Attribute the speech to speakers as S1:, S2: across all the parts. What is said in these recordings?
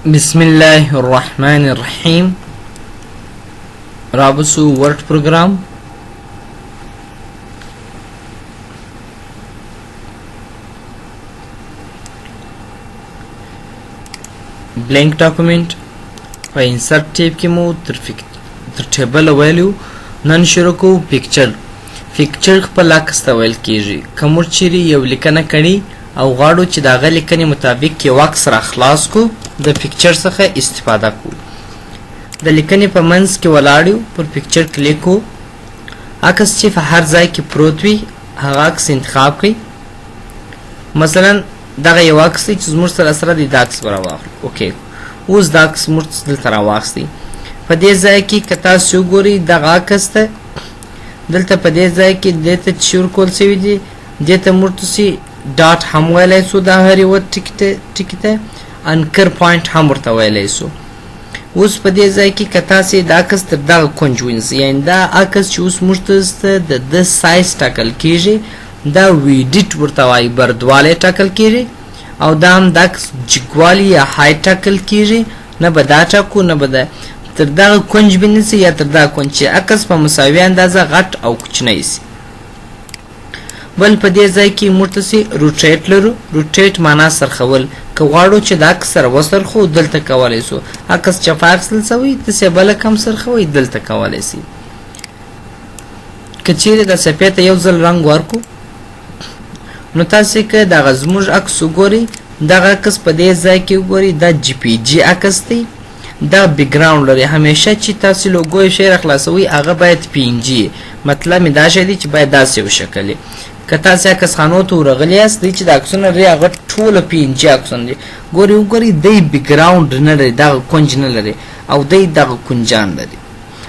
S1: بسم الله الرحمن الرحیم. رابسو ورډ پروګرام. بلانک ډاکومنټ په انسرټ ټیب کې مو تر ټیبل ویلو نن شروع کوو پکچر. پکچر خپل عکس ته ویل کیږي. که موږ چیرې یو لیکنه کړي او غواړو چې د هغه لیکنې مطابق یو عکس را خلاص کو، د پکچر څخه استفاده کوو. د لیکنې په منځ کې ولاړ یو، پر پکچر کلیک کوو. عکس چې په هر ځای کې پروت وي هغه عکس انتخاب کړئ. مثلا دغه یو عکس دی چې زموږ سره سره دی، دا عکس به راواخلو. okay، اوس دا عکس موږ دلته راواخیستی. په دې ځای کې که تاسو وګورئ دغه عکس ته دلته په دې ځای کې دې ته چې ورکول شوي دي، دې ته موږ تاسې dot هم ویلی سو، دا هر یوه ټکي ته anchor point هم ورته ویلی سو. اوس په دې ځای کې که تاسې دا عکس تر دغه کنج ونیسئ، یعنې دا عکس چې اوس موږ ته د ده سایز ټاکل کېږي، دا width ورته وایي، بردوالی ټاکل کېږي، او دا هم د عکس جګوالی یا height ټاکل کېږي. نه به دا ټاکو نه به دا تر دغه کنج به نیسي یا تر دغه کنج چې عکس په مساوي اندازه غټ او کوچنی سي. بل په دې ځای کې موږ ته سي rotate لرو. rotate معنا څرخول. که غواړو چې د عکس سره وڅرخو دلته کولی سو. عکس چپه اخیستل سوی تاسې بله کم څرخوئ دلته کولی سئ. که چیرې د صفحې ته یو ځل رنګ ورکو نو تاسې که دغه زموږ عکس وګورئ، دغه عکس په دې ځای کې وګورئ، دا جی پی جی عکس دی، دا background لري. همیشه چې تاسې لوګو یو شی راخلاصوئ هغه باید پی ان جي، مطلب مې دا شی دی چې باید داسې یو شکل وي. که تاسې عکسخانو ته ورغلي یاست، دی چې د عکسونه لري هغه ټوله پی ان جي عکسونه دي. ګورئ وګورئ، دی background نه لري، دغه کنج نه لري او دی دغه کنجان لري.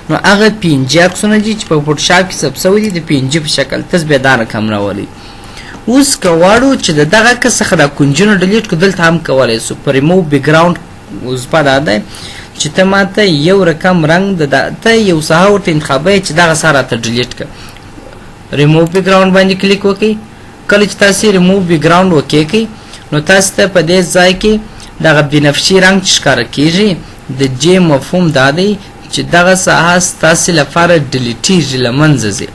S1: نو هغه پی ان جي عکسونه دي چې په فوټوشاپ کې ثبت شوي دي د پی ان جي په شکل، تاسو بیا دا رقم راولئ. اوس که غواړو چې د دغه عکس څخه دا کنجونه delete کړو دلته هم کولی سو. په ریموو بکګراونډ وظیفه دا ده چې ته ما ته یو رقم رنګ د دا ته یو ساحه ورته انتخابوې چې دغه ساحه راته delete کړه. ریموو بکګراونډ باندې کلیک وکړئ. کله چې تاسې ریموو بکګراونډ وکیکئ نو تاسې ته په دې ځای کې دغه بنفشي رنګ چې ښکاره کیږي د جې مفهوم دا دی چې دغه ساحه ستاسې لپاره delete یږي، له منځه ځي.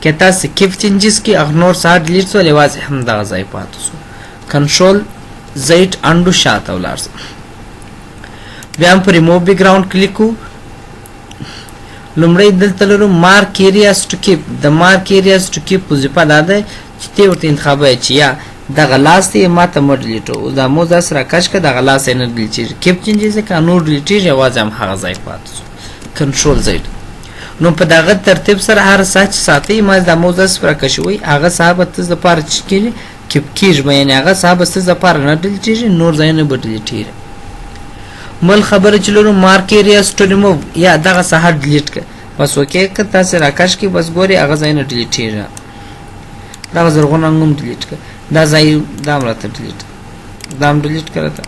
S1: که تاسې keep changes کې هغه نور ساحه delete سول، یوازې هم دغه ځای پاتې سو. control Z undo شاته ولاړ سه. بیا هم په ریموو بکګراونډ کلیک کو. لومړی دلته لرو mark areas to keep. د mark areas to keep وظیفه دا ده چې ته ورته انتخابوې چې یا دغه لاس دی ما ته مه delete وه. اوس دا موز داسې راکش کړه، دغه لاس یې نه delete یږي. keep changes که نور delete یږي، یوازې هم هغه ځای پاتې سو. control Z. نو په دغه ترتیب سره هر ساعت چې ساتئ ما دا موز داسې راکشوئ، هغه ساعت به تاسو دپاره چې کېږي keep کېږي به، یعنې هغه ساعت به ستاسو دپاره نه delete یږي، نور ځایونه به delete یږي. بل خبره چې لرو مارک ایریاز ټو ریموو، یا دغه ساحه delete کړه، بس okay که تاسې راکش کړئ بس ګورئ هغه ځای نه delete یږي. دغه زرغون رنګ هم delete کړه، دا ځای دا هم راته delete کړه، دا هم delete کړه راته.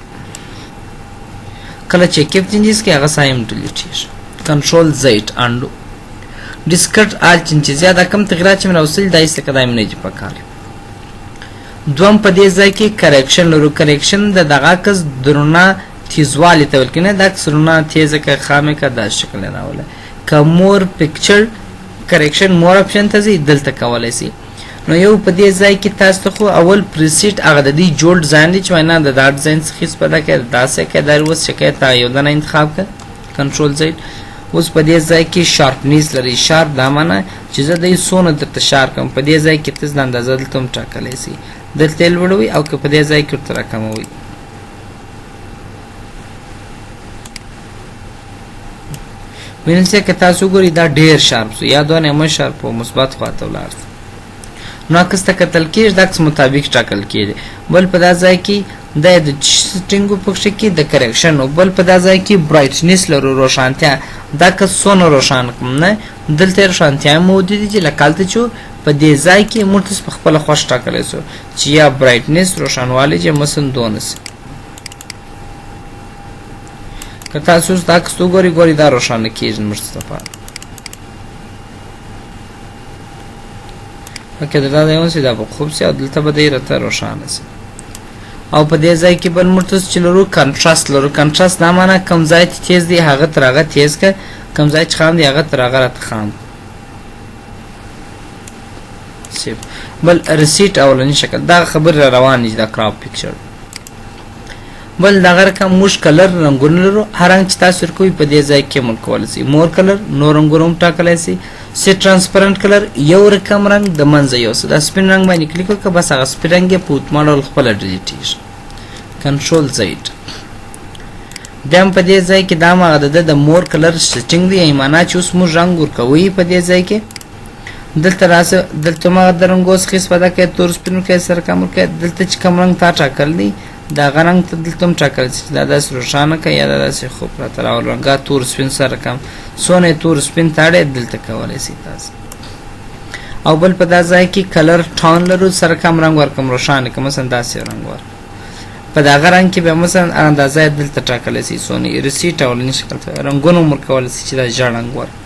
S1: کله چې keep changes کې هغه ساحه هم delete یږي. control Z undo. discard all changes، یا دا کوم تغیرات چې مې راوستلي دا هېڅ لکه دا مې نه دي پکار. دوم په دې ځای کې correction لرو. correction د دغه عکس د رڼا تیزوالي ته ویل کېږي، نه د عکس رڼا تیزه که خامه که دا شکل یې راوله. که more picture correction more option ته ځئ دلته کولی سئ. نو یو په دې ځای کې تاسو ته خو اول preset هغه د دې جوړ ډیزاین دی چې وینا د دا ډیزاین څخه استفاده کوي، داسې کوي، دا اوس چې کوي تا یو دنه انتخاب کړه. control Z. اوس په دې ځای کې sharpness لري. sharp دا معنی چې زه دی څونه درته sharp کړم. په دې ځای کې تاسو د اندازه دلته هم ټاکلی سئ، دلته یې لوړوئ او که په دې ځای کې ورته راکموئ. وینئ چې که تاسو وګورئ دا ډېر sharp سو، یا دونه مه sharp و، مثبت خواته ولاړ سو. نو عکس ته کتل کېږي، د عکس مطابق ټاکل کېږي. بل په دا ځای کې دا د setting و پکښې کې د correction و. بل په دا ځای کې brightness لرو، روښانتیا. دا که څونه روښان کړم نه دلته روښانتیا موجودې دي چې لکه هلته چې په دې ځای کې موږ تاسو په خپله خوښ ټاکلی سو چې یا brightness روښانوالی چې مثلا دونه سي. که تاسو اوس دا عکس وګورئ، ګورئ دا روښانه کېږي موږ لپاره. okay، دا ځای ونیسئ، دا به خوب سي او دلته به دی راته روښانه سي. او په دې ځای کې بل موږ ته چې لرو contrast لرو. contrast دا معنا کوم ځای چې تیز دی هغه تر هغه تیز که، کوم ځای چې خام دی هغه تر هغه راته خام. save. بل reset اولنی شکل دا خبر را روان دي، دا crop picture. بل دغه رقم موږ color رنګونه لرو، هر رنګ چې تاسو ورکوئ په دې ځای کې موږ کولی شئ. more color نور رنګونه هم ټاکلی شئ. set transparent color یو رقم رنګ د منځه یو څه، دا سپین رنګ باندې کلیک وکړه، بس هغه سپین رنګ یې په اتومات ډول خپله delete ېږي. control Z. بیا هم په دې ځای کې دا هم هغه د ده د more color setting دی، یعنې معنا چې اوس موږ رنګ ورکوي په دې ځای کې. دلته راسه، دلته هم هغه د رنګو څخه استفاده کوي، تور سپین ورکوي، سره کم ورکوي. دلته چې کوم رنګ تا ټاکل دی دا هغه رنګ ته دلته هم ټاکل شي، چې دا داسې روښانه که یا دا داسې خوب راته راول، رنګه تور سپین سره کم څونه یې تور سپین ته اړی دلته کولی شئ تاسو. او بل په دا ځای کې color tone لرو، سره کم رنګ ورکم روښانه که مثلا داسې رنګ ورکم په دغه رنګ کې بیا مثلا اندازه یې دلته ټاکلی شئ، څونه یې reset اولني شکل ته رنګونه هم ورکولی شئ چې دا ژړ رنګ ورکړي.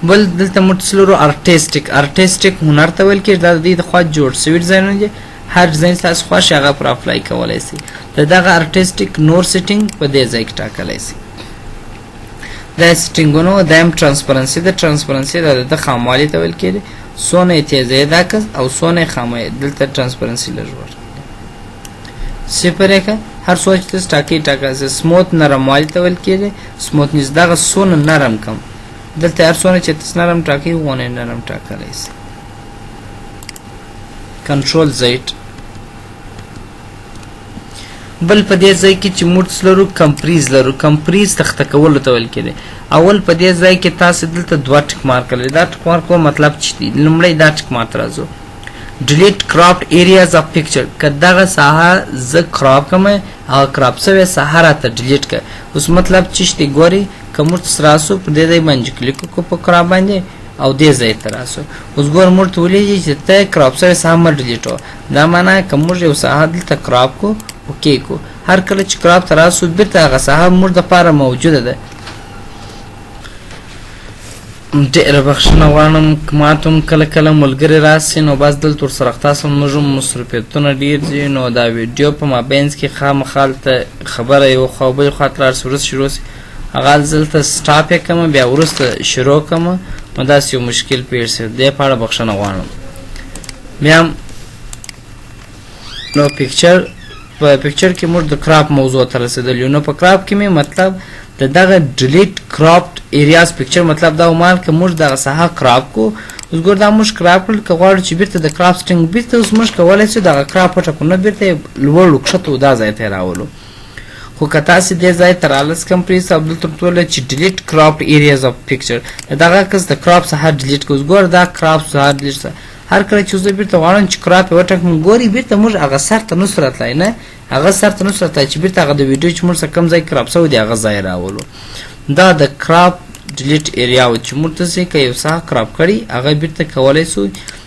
S1: بل دلته موږ څه لرو artistic. artistic هنر ته ویل کېږي، دا د دوی د خوا جوړ شوي ډیزاینونه دي، هر ډیزاین ستاسو خوښ هغه پر apply کولی شئ. د دغه artistic نور setting په دې ځای کې ټاکلی شئ. دا setting ونه دا هم transparency ده. transparency دا د خاموالي ته ویل کېږي، څونه یې تیزه دا کس او څونه یې خامه، دلته transparency لږ ورکړي صفر یې که هر څو چې تاسو ټاکئ ټاکلی شئ. smooth نرموالي ته ویل کېږي، smoothness دغه څونه نرم کم، دلته هر څونه چې تاسو نرم ټاکئ هغونه نرم ټاکلی شئ. control Z. بل په دې ځای کې چې موږ لرو compress لرو. compress تخته کولو ته ویل کېږي. اول په دې ځای کې تاسو دلته دوه tick mark لرئ. دا tick mark کوم مطلب چې دی، لومړی دا tick mark ته راځو، delete cropped areas of picture، که دغه ساحه زه crop کړم هغه crop سوې ساحه راته delete کړه. اوس مطلب چې دی ګورئ، که موږ راسو په دې ځای باندې کلیک وکړو په crop باندې او دې ځای ته راسو، اوس ګور موږ ته ولیږي چې ته crop سوې ساحه مه delete وه. دا معنا که موږ یو ساحه دلته crop کو okay کو، هر کله چې crop ته راسو بیرته هغه ساحه موږ دپاره موجوده ده. ډېره بخښنه غواړم، ماته هم کله کله ملګري راسي نو بس دلته ورسره خطا سم، موږ هم مصروفیتونه ډېر دي، نو دا ویډیو په مابینځ کې خامخا هلته خبره یو خوا بلې خوا ته لاړ سي، وروسته شروع سي، هغه دلته stop یې کړم بیا وروسته شروع کړم، نو داسې یو مشکل پېښ سي، دې په اړه بخښنه غواړم. بیا نو picture، په picture کې موږ د crop موضوع ته رسېدلی یو. نو په crop کې مې مطلب د دغه delete cropped areas picture مطلب دا ومال که موږ دغه ساحه crop کو، اوس ګور دا موږ crop کړل، که غواړو چې بیرته د crop setting بیرته اوس موږ کولی شو دغه crop وټاکو، نه بیرته یې لوړو کښته دا ځای ته یې راولو. خو که تاسې دې ځای ته رالس compress او دلته ورته وویل چې delete cropped areas of picture، دغه کس د crop ساحه delete کړو. اوس ګوره دا crop ساحه delete سه، هر کله چې زه بیرته غواړم چې crop یې وټاکم، ګوري بیرته موږ هغه سر ته نشو راتلای، نه هغه سر ته نشو راتلای چې بیرته هغه د ویډیو چې موږ سره کوم ځای crop سوی دی هغه ځای راولو. دا د crop delete area و چې موږ ته که یو ساحه crop کړي هغه بیرته کولی سو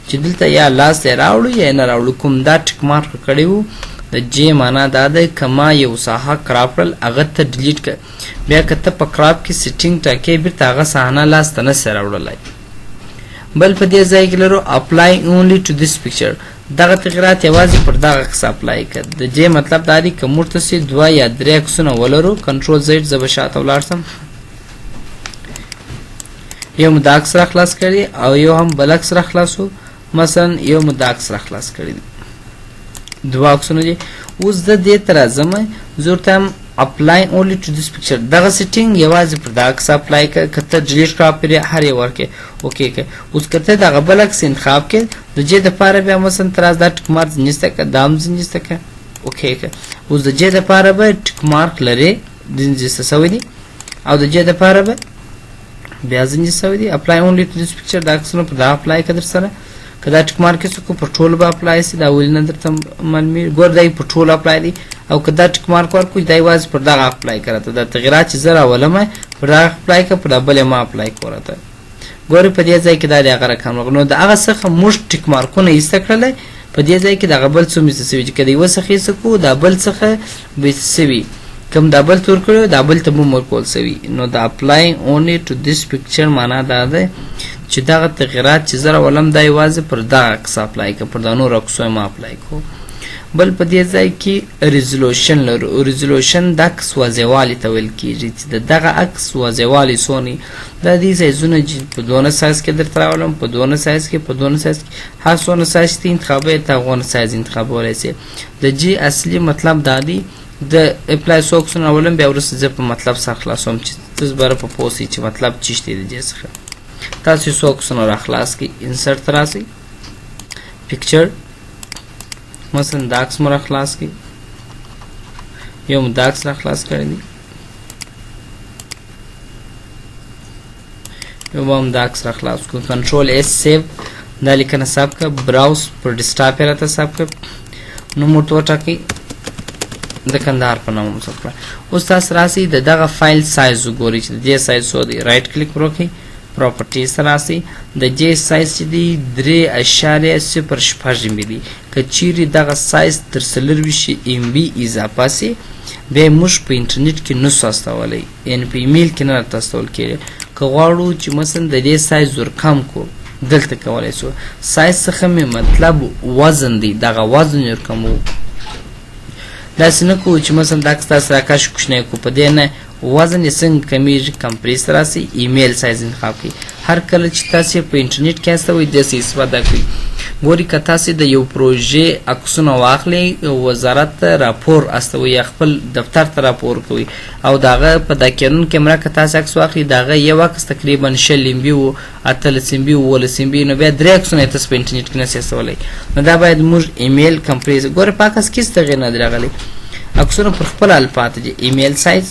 S1: چې دلته یا لاس یې راوړو یا نه راوړو. کوم دا tick mark کړی وو د جې معنا دا ده که ما یو ساحه crop کړل هغه ته delete کړه، بیا که ته په crop کې setting ټاکې بیرته هغه ساحه لاس ته نه سې راوړلی. بل په دې ځای کې لرو apply only to this picture، دغه تغیرات یوازې پر دغه عکس apply کړه. د دې مطلب دا دی که موږ ته سي دوه یا درې عکسونه ولرو، control Z زه به شاته ولاړ سم، یو مو دا عکس را خلاص کړی او یو هم بل عکس را خلاصو، مثلا یو مو دا عکس را خلاص کړی دی، دوه عکسونه دي. اوس زه دې ته راځم، زه ورته هم apply only to this picture، دغه setting یوازې پر دا عکس apply کړه، که ته delete crop پرې هر یو ورکړې okay کړه. اوس که ته دغه بل عکس انتخاب کړې د جې دپاره بیا مثلا ته راځه دا tick mark ځینې که دا هم ځینې که okay کړه. اوس د جې دپاره به tick mark لرې ځینې سوی دی او د جې دپاره به بیا ځینې سوی دی. apply only to this picture، دا عکسونه پر دا apply کړه در سره، که دا tick mark یې کو پر ټولو به apply سي، دا ولې نه درته معلومېږي؟ ګوره دا یې پر ټولو apply دی، او که دا tick mark ورکړو دا یوازې پر دغه apply کړه ته، دا تغیرات چې زه راولم پر دغه apply کړه، پر دا بل یې ما apply کړه ته. ګورې په دې ځای کې دا دی هغه رقم راغلی، نو د هغه څخه موږ tick mark ونه ایسته کړلی، په دې ځای کې دغه بل څه ایسته سوي چې که د یوه څخه ایسته کړو دا بل څخه به ایسته سوي، کوم دا بل تور کړو دا بل ته به هم ورکول سوي. نو د apply only to this picture معنا دا ده چې دغه تغیرات چې زه راولم دا یوازې پر دغه عکس apply که، پر دا نورو عکسو یې ما apply کوم. بل په دې ځای کې resolution لرو. resolution د عکس واضحوالي ته ویل کیږي چې د دغه عکس واضحوالی څونه. دا دې سایزونه چې په دونه سایز کې درته راولم، په دونه سایز کې، په دونه سایز کې، هر څونه سایز چې انتخابوې ته هغونه سایز انتخابولی سې. د جی اصلي مطلب دا دی د apply څو عکسونه راولم، بیا وروسته زه په مطلب سر خلاصوم چې تاسو بره په پوه سئ چې مطلب چیش دی. د دې څخه تاسو څو عکسونه راخلاص کړئ، insert ته راسئ، picture، مثلا دا عکس مو راخلاص کړئ، یو مو دا عکس راخلاص کړی دی، یو به هم دا عکس راخلاص کړو. control S save، دا لیکنه save کړه، browse پر desktop یې راته save کړه، نوم ورته وټاکئ، د کندهار په نامه مو save کړه. اوس تاسو راسئ د دغه فایل سایز وګورئ چې د دې سایز څو دی. right click پر وکړئ، properties ته راسئ، د دې سایز چې دی 3.06 MB دی. که چیرې دغه سایز تر 24 MB اضافه سي، بیا موږ په انټرنیټ کې نسو استولی، یعنی په ایمیل کې نه راته استول کېږي. که غواړو چې مثلا د دې سایز ور کم کړو، دلته کولی سو. سایز څخه مې مطلب وزن دی، دغه وزن یې ور کموو. داسې نه کوو چې مثلا دا عکس تاسو راکش کوچنی کړو، په دې نه، وزن یې څنګه کمیږي؟ compress ته راسئ، email size انتخاب کړئ. هر کله چې تاسو په انټرنیټ کې استوئ داسې استفاده کوئ. ګورئ، که تاسو د یو پروژې عکسونه واخلئ، وزارت ته راپور استوئ یا خپل دفتر ته راپور کوئ، او د هغه په د Canon کیمره که تاسو عکس واخلئ، د هغه یو عکس تقریبا 20 MB و، 18 MB، 17 MB، نو بیا درې عکسونه یې تاسو په انټرنیټ کې نسئ استولی. نو دا باید موږ email compress. ګوره، په عکس کې هېڅ تغیر نه دی راغلی، عکسونه پر خپل حال پاتې دي. email size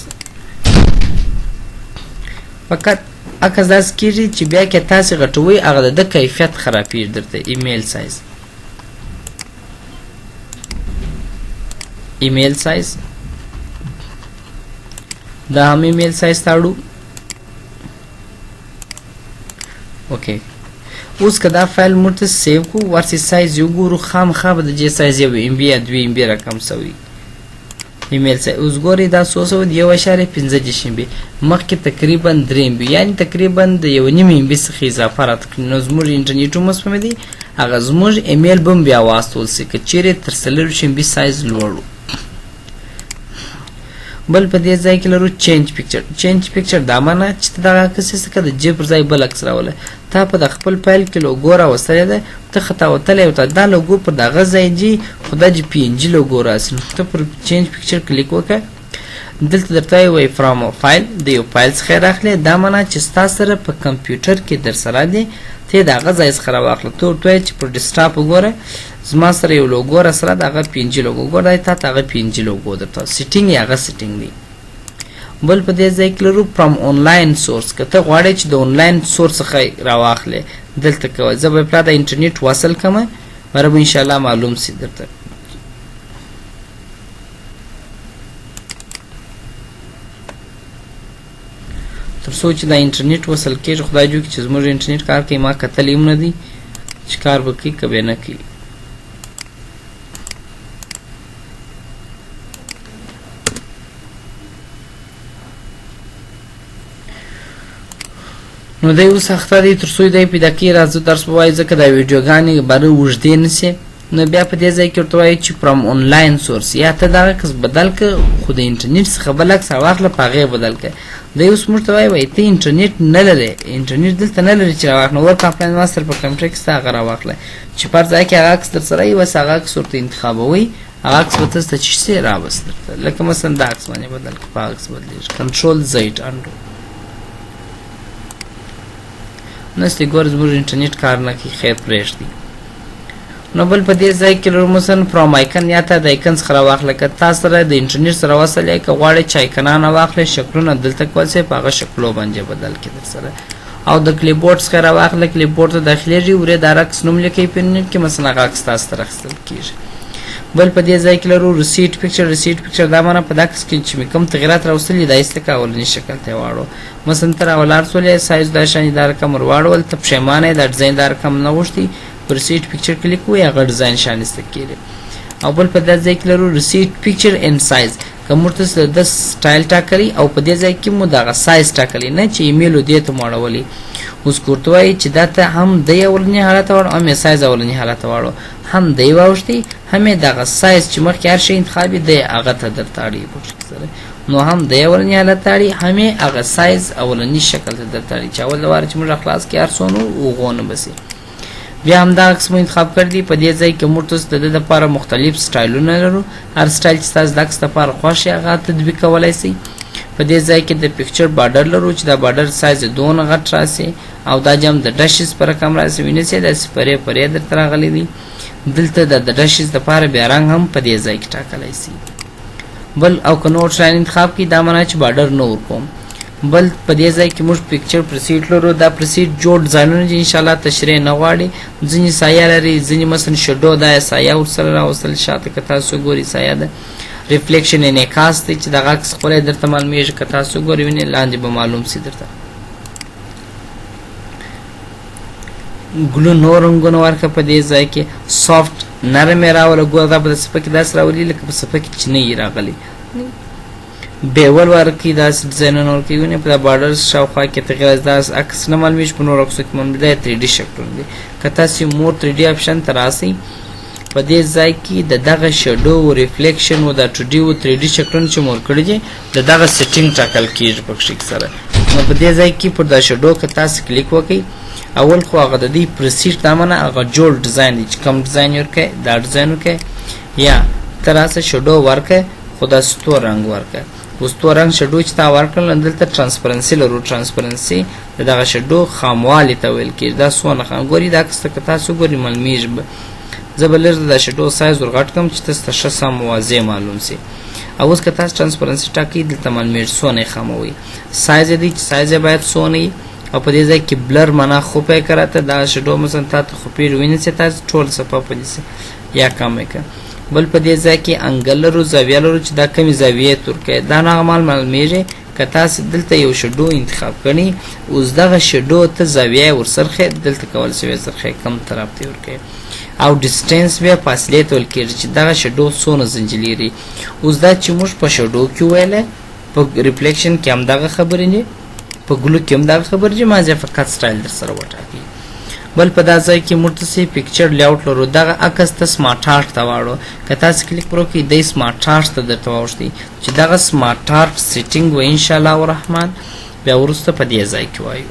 S1: فقط عکس داسې کېږي چې بیا که تاسې غټوئ هغه د ده کیفیت خرابېږي درته. email size، email size، دا هم email size ته اړو. okay، اوس که دا فایل موږ ته save کو، ورسې سایز یې وګورو، خامخا به د دې سایز 1 MB یا 2 MB راکم سوی. email size اوس ګورئ دا څو سوی دی؟ 1.35 MB، مخکې تقریبا 3 MB، یعنی تقریبا د 1.5 MB څخه اضافه راته کړي. نو زموږ انټرنیټ هم وسپمېدی، هغه زموږ ایمیل به هم بیا واستول سي که چیرې تر 24 MB size لوړ و. بل په دې ځای کې لرو change picture. change picture دا معنا چې ته دغه عکس څخه د جې پر ځای بل عکس راوله. تا په د خپل فایل کې لوګو راوستلې ده، ته خطا وتلی او ته دا لوګو پر دغه ځای جي، خو دا جې PNG لوګو راسي، نو ته پر change picture کلیک وکړه. دلته درته وایي from file، د یو فایل څخه یې راخلې. دا معنا چې ستا سره په کمپیوټر کې در سره دی، ته یې د هغه ځای څخه راواخله. ته ورته وایې چې پر desktop وګوره، زما سره یو لوګو را سره د هغه PNG لوګو ګوره، دا تا ته هغه PNG لوګو درته setting یې هغه setting دی. بل په دې ځای کې لرو from online source. که ته غواړې چې د online source څخه راواخلې، دلته کوه. زه به پلا د انټرنیټ وصل کړم، بره به انشاءالله معلوم سي درته. تر څو چې دا انټرنیټ وصل کېږي، خدای جوړ کړي چې زموږ انټرنیټ کار کوي. ما کتلی هم نه دی چې کار به کوي که به نه کوي. نو دی اوس اخته دی تر څو دی پیدا کړي راځه درس به وایي، ځکه دا ویډیوګانې باره اوږدې نه سي. نو بیا په دې ځای کې ورته وایي چې from online source، یا ته دغه عکس بدل که، خو د انټرنیټ څخه بل عکس راواخله، په هغې بدل که. دی اوس موږ ته وایي، وایي ته انټرنیټ نه لرې، انټرنیټ دلته نه لرې چې راواخله. work offline ما سره په کمپیوټر کې ستا هغه راواخله، چې پر ځای کې هغه عکس در سره وي، بس هغه عکس ورته انتخابوئ، هغه عکس به تاسو ته چې سي راوست درته. لکه مثلا دا عکس باندې بدل که، په هغه عکس بدلېږي. control Z undo. نشته، ګوره زموږ انټرنیټ کار نه کوي، خیر پرېږدي. نو بل په دې ځای کې لرو مثلا from icon، یا ته د icon څخه راواخله. که تا سره د انټرنیټ سره وصل یې، که غواړې چې آیکنان واخلې، شکلونه دلته کول سي، په هغه شکلو باندې بدل کړي در سره. او د clipboard څخه راواخله، clipboard ته داخلېږي، ورې د عکس نوم لیکئ په انټرنیټ کې، مثلا هغه عکس تاسو ته راخیستل کېږي. بل په دې ځای کې لرو reset picture. reset picture دا معنا په دا عکس کې چې مې کوم تغیرات راوستلي، دا ایسته که اولني شکل ته یې واړو. مثلا ته راولاړ سولې، سایز دا شان دا رقم ور واړول، ته پښیمانه یې، دا ډیزاین دا رقم نه غوښتي، پر reset picture کلیک وکړئ، هغه ډیزاین شان ایسته کېږي. او بل په دې ځای کې لرو reset picture and size. که موږ ته د سټایل ټاکلی او په دې ځای کې مو دغه سایز ټاکلی، نه چې ایمیل دې ته مو اړولی، اوس که ورته وایي چې دا ته هم دی اولني حالت واړو، هم یې سایز اولني حالت واړو، هم دی واوښتي، هم یې دغه سایز چې مخکې هر شی انتخاب یې دی هغه ته درته اړي پکښې سره. نو هم دی اولني حالت ته اړي، هم یې هغه سایز اولني شکل ته درته اړي چې اول د واره چې موږ خلاص کړي هر څو نو هغو نه به سي. بیا هم دا عکس مو انتخاب کړی دی. په دې ځای کې موږ تاسو د ده دپاره مختلف سټایلونه لرو، هر سټایل چې ستاسو د عکس دپاره خوښ وي هغه تطبیق کولی سئ. په دې ځای کې د picture border لرو چې دا border size یې دونه غټ راسي او دا جام د dashes په رقم راسي، وینئ چې داسې پرې پرې درته راغلی دی. دلته د dashes دپاره بیا رنګ هم په دې ځای کې ټاکلی سي. بل او که no outline انتخاب کړئ دا معنا چې border نه ورکوم. بل په دې ځای کې موږ picture preset لرو، دا preset جوړ ډیزاینونه چې انشاءالله تشریح نه غواړي، ځینې سایه لري، ځینې مثلا shadow دا سایه ورسره راوستل شاته که تاسو ګورئ سایه ده. reflection انعکاس دی چې دغه عکس ښکلی درته معلومیږي، که تاسو ګورئ وینئ لاندې به معلوم سي درته. glow نور رنګونه ورکړه په دې ځای کې، soft نرم یې راوله، ګوره دا به د صفحه کې داسې راولي لکه په صفحه کې چې نه یي راغلی. bevel ورکړي داسې ډیزاینونه ورکوي، وینئ په دا border شاوخوا کې تغیر راځي، داسې عکس نه معلومیږي، په نورو عکسو کې معلومیږي. دا 3D شکلونه دي. که تاسې more 3D option ته راسئ په دې ځای کې د دغه shadow و reflection و دا 2D و 3D شکلونه چې مو ورکړي دي د دغه setting ټاکل کېږي پکښې سره. نو په دې ځای کې پر دا shadow که تاسې کلیک وکړئ، اول خو هغه د دې preset دا معنا هغه جوړ ډیزاین دی چې کوم ډیزاین یې ورکړی دا ډیزاین وکړئ، یا ته راسه shadow ورکړه خو داسې تور رنګ ورکړه. اوس تور رنګ shadow چې تا ورکړل نو دلته transparency لرو، transparency د دغه shadow خاموالي ته ویل کېږي. دا څونه خام ګوري دا عکس ته که تاسو ګوري معلومیږي به. زه به لږ د shadow size ورغټ کړم چې تاسو ته ښه سم واضح معلوم سي. او اوس که تاسو transparency ټاکئ دلته معلومیږي څونه یې خاموي، سایز یې دی چې سایز یې باید څونه وي. او په دې ځای کې blur معنا خوپه یې کړه ته دا shadow مثلا تا ته خوپېږي وینې چې تاسو ټول صفحه په دې یا کم یې کړه. بل په دې ځای کې angle لرو، زاویه لرو چې دا کمې زاویې تور کړي، دا نه هغه مال معلومیږي که تاسو دلته یو shadow انتخاب کړئ، اوس دغه shadow ته زاویه ورڅرخې دلته کول شوی څرخې کم طرف ته ورکړي. او distance بیا فاصلې ته ویل کېږي چې دغه shadow څونه زنجلېږي. اوس دا چې موږ په shadow کې وویله په reflection کې هم دغه خبرې دي، په glow کې هم دغه خبرې دي، ما فقط سټایل در سره وټاکي. بل په دا ځای کې موږ تاسې picture layout لرو، دغه عکس ته smart art ته واړو، که تاسې کلیک پر وکړئ دی smart art ته درته واوښتي چې دغه smart art setting و انشاءالله الرحمن بیا وروسته په دې ځای کې وایو.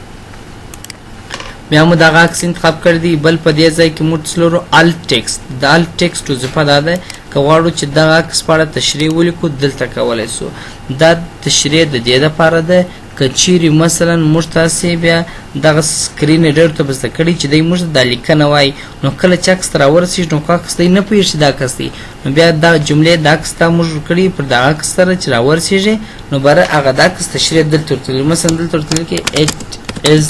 S1: بیا مو دغه عکس انتخاب کړی دی. بل په دې ځای کې موږ څه لرو alt text. د alt text وظیفه دا ده که غواړو چې دغه عکس په اړه تشریح ولیکو دلته کولی سو. دا تشریح د دې دپاره ده که چیرې مثلا موږ تاسې بیا دغه screen reader ته بسته کړی چې دی موږ ته دا لیکنه وایي، نو کله چې عکس ته راورسېږي نو عکس دی نه پوهېږي چې دا عکس دی، نو بیا دا جملې د عکس ته موږ ورکړي پر دغه عکس سره چې راورسېږي نو بره هغه د عکس تشریح دلته ورته لیکي. مثلا دلته ورته لیکي it is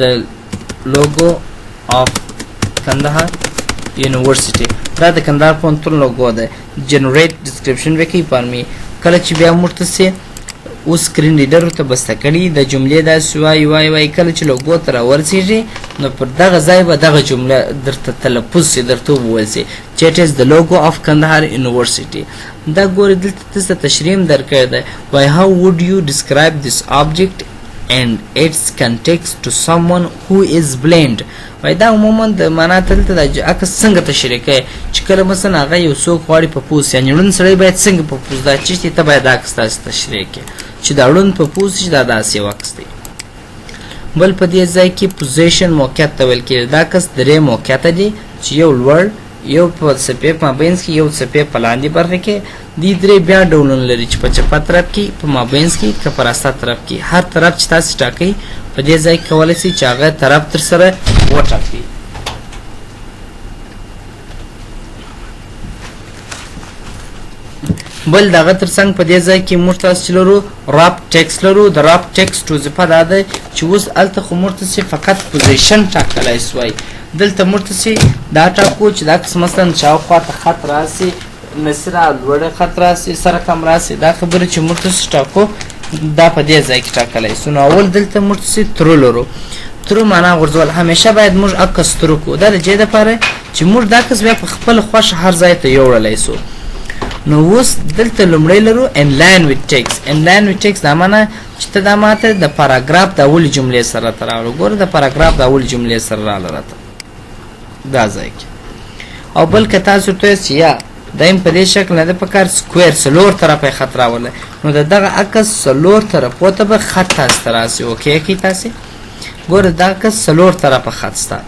S1: the logo of Kandahar University، دا د کندهار پوهنتون لوګو ده. generate description به کوي for me. کله چې بیا موږ ته سي اوس screen reader ورته بسته کړي د جملې داسې وایي وایي وایي، کله چې لوګو ته راورسېږي نو پر دغه ځای به دغه جمله درته تلفظ سي، درته وویل سي چې it is the logo of Kandahar University. دا ګورې دلته تاسو ته تشریح هم درکړې ده، وایي how would you describe this object and its context to someone who is blind. وایي دا عموما د معنا دلته د عکس څنګه تشریح کوي چې کله مثلا هغه یو څوک غواړي په پوه سي، یعنې ړوند سړی باید څنګه په پوه دا چې ته باید دا عکس تاسو تشریح کړې چې دا ړوند په پوه سي چې دا داسې یو عکس دی. بل په دې ځای کې position موقعیت ته ویل کېږي. دا کس درې موقعیته دي چې یو لوړ، یو په څپې په مابینځ کې، یو څپې په لاندې برخه کې. دې درې بیا ډولونه لري چې په چپه طرف کې، په مابینځ کې، که په راسته طرف کې. هر طرف چې تاسې ټاکئ په دې ځای کې کولی شئ چې هغه طرف تر سره وټاکئ. بل دغه ترڅنګ په دې ځای کې موږ تاسو چې لرو wrap text لرو. د wrap text وظیفه دا ده چې اوس هلته خو موږ تاسې فقط position ټاکلی سوای، دلته موږ تاسې دا ټاکو چې دا کس مثلا شاوخوا ته خط راسي، نسره لوړ خط راسي، سره کم راسي، دا خبره چې موږ تاسې ټاکو دا په دې ځای کې ټاکلی سو. نو اول دلته موږ تاسې throw لرو. throw معنا غورځول، همیشه باید موږ عکس throw کړو، دا د دې دپاره چې موږ دا کس بیا په خپل خوښ هر ځای ته یوړلی سو. نو اوس دلته لومړی لرو inline with text. inline with text دا معنی چې ته دا ماته د پاراګراف د اولې جملې سره راته راوړه. ګوره د پاراګراف د اولې جملې سره راله راته دا ځای کې. او بل که تاسو ورته وایاست چې یا دا هم په دې شکل نه ده پکار، square څلور طرفه یې خط راوله، نو د دغه عکس څلور طرفو ته به خط تاسو ته راسي. okay کوي تاسې ګوره دا عکس څلور طرفه خط سته.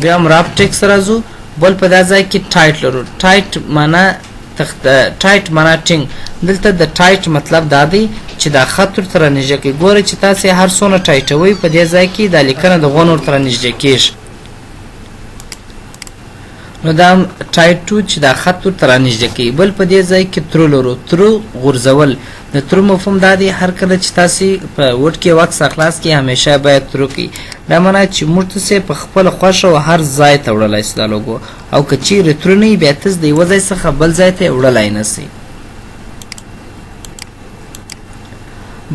S1: بیا هم wrap text راځو. بل په دا ځای کې tight لرو. tight معنا تخت، tight معنا ټینګ. دلته د tight مطلب دا دی چې دا خط ورته رانږدې کوي. ګوره چې تاسې هر څونه ټایټوئ په دې ځای کې دا لیکنه د غون ورته رانږدې کېږي. نو دا tight to چې دا خط ورته رانږدې کوي. بل په دې ځای کې throw لرو. throw غورځول. د throw مفهوم دا دی هر کله چې تاسې په Word کې یو عکس راخلاص کړئ همیشه باید throw کړئ. دا معنا چې موږ تاسې په خپله خوښه او هر ځای ته وړلی سو دا لوګو، او که چیرې throw نه وي بیا تاسې د یوه ځای څخه بل ځای ته یې وړلی نه سئ.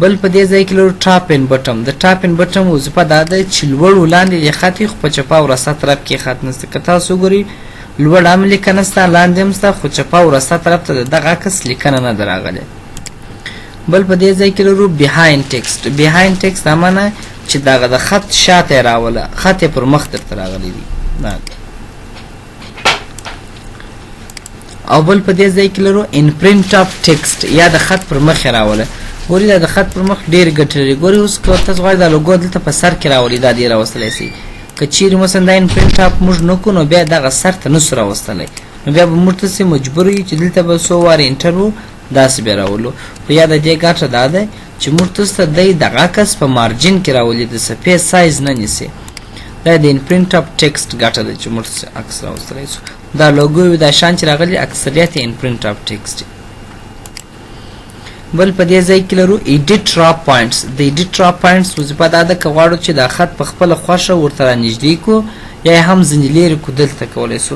S1: بل په دې ځای کې لرو top and bottom. د top and bottom وظیفه دا ده چې لوړ و لاندې یې خط وي خو په چپه او راسته طرف کې خط نشته. که تاسو وګورئ لوړ هم لیکنه شته لاندې هم شته، خو چپه او راسته طرف ته د دغه عکس لیکنه نه ده راغلې. بل په دې ځای کې لرو behind text. behind text دا معنی چې دغه د خط شاته یې راوله، خط یې پر مخ درته راغلی دی. او بل په دې ځای کې لرو in front of text یا د خط پر مخ یې راوله. ګوري دا د خط پر مخ ډېر ګټه لري. ګوري اوس که تاسو غواړئ دا لوګو دلته په سر کې راولي دا دې راوستلی سي. که چیرې مثلا دا in front of موږ نه کړو نو بیا دغه سر ته نسو راوستلی، نو بیا به موږ تاسې مجبور یو چې دلته به څو وارې enter وو داسې به راولو. خو یا د دې ګټه دا ده چې موږ تاسو ته دی دغه عکس په margin کې راولي، د صفحې سایز نه نیسي. دا د in front of text ګټه ده چې موږ عکس راوستلی سو. دا لوګو وي دا شان چې راغلي اکثریت یې in front of text. بل په دې ځای کې لرو edit wrap points. د edit wrap points وظیفه دا ده که غواړو چې دا خط په خپله خوښه ورته رانږدې کړو یا یې هم ځینې لرې کړو دلته کولی سو.